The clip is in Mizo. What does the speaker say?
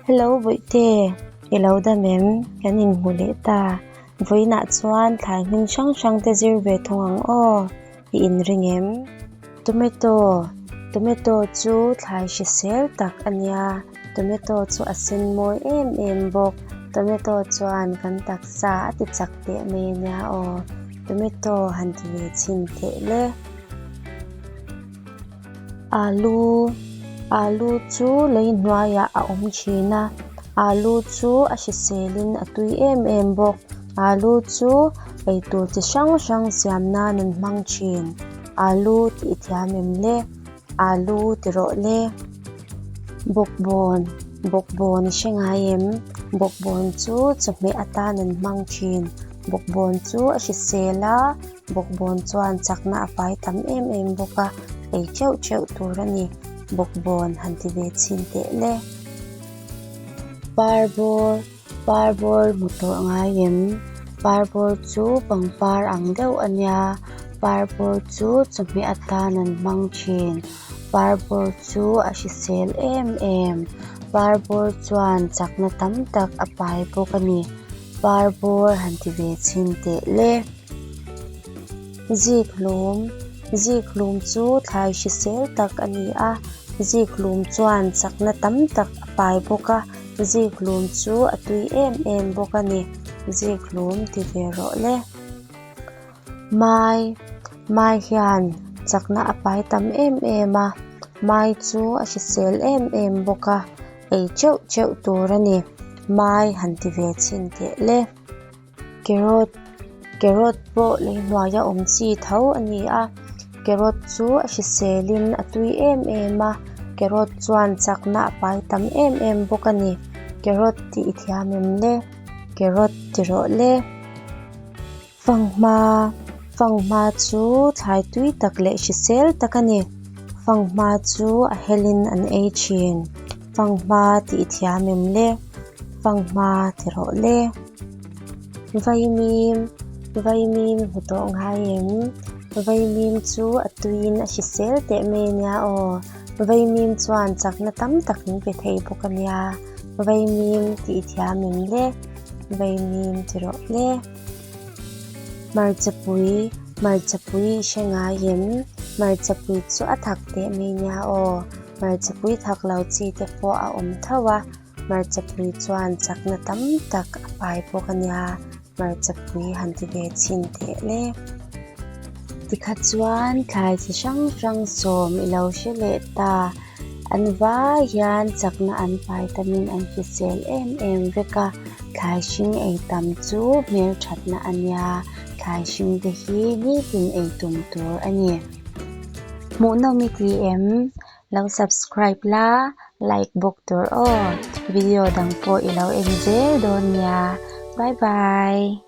Hello Bawihte, i lo dam em? Kan inhmu leh ta. Vawiinah chuan thlai hming hrang hrang te zir ve thung ang aw, i inring em? Tomato, Tomato chu thlai hrisel tak a nia, tomato chu a sen mawi em em bawk. Tomato chuan kan taksa a ti chak teh mai a nia aw, tomato han ti ve chhin teh le. Alu alu chu lei hnuaiah a awm thin a alu chu a hriselin a tui em em bawk alu chu eitur chi hrang hrang siam nan an hmang thin alu tih thiam em le alu ti rawh le bawkbawn bawkbawn i hre ngai em bawkbawn chu chawhmeh atan an hmang thin bawkbawn chu a hrisel a. Bawkbawn chuan chakna a pai tam em em bawk a, ei teuh teuh tur a ni. Bawkbawn han ti ve chhin teh le. Parbawr, Parbawr hmu tawh ngai em? Parbawr chu pangpar ang deuh a nia, parbawr chu chawhmeh atan an hmang thin. Parbawr chu a hrisel em em. Parbawr chuan chakna tam tak a pai bawk a ni. Parbawr han ti ve chhin teh le. Zikhlum, Zikhlum chu thlai hrisel tak a ni a, zikhlum chuan chakna tam tak a pai bawk a, zikhlum chu a tui em em bawk a ni. Zikhlum ti ve rawh le. Mai, Mai hian chakna a pai tam em em a, mai chu a hrisel em em bawk a, ei teuh teuh tur a ni. Mai han ti ve chhin teh le. Carrot carrot pawh lei hnuaia awm chi tho a ni a carrot chu a hrisel in a tui em em a carrot chuan chakna a pai tam em em bawk a ni carrot tih i thiam em le carrot ti rawh le fanghma fanghma chu thlai tui tak leh hrisel tak a ni fanghma chu a hel in an ei thin fanghma tih i thiam em le fanghma ti rawh le. Vaimim vaimim hmu tawh ngai em? Vaimim chu a tuiin a hrisel teh mai ania aw. Vaimim chuan chakna tam tak min pe thei bawk ania. Vaimim tih thiam em le? Vaimim ti rawh le. Hmarchapui hmarchapui i hre ngai em? Hmarchapui chu a thak teh mai ania aw. Hmarchapui thak lo chi te pawh a awm tho a. Hmarchapui chuan chakna tam tak a pai bawk a nia, hmarchapui han ti ve chhin teh le. Tikha chuan thlai chi hrang hrang sawm i lo hre leh ta, an vai hian chakna an pai tamin an hrisel em em vek a, thlai hring ei tam chu hmelthatna a nia, thlai hring te hi nitin ei tum tur a ni. Hmuhnawm i ti em? Lo subscribe la, like bawk tur aw. Video dang pawh i lo en zel dawn nia. Bye bye.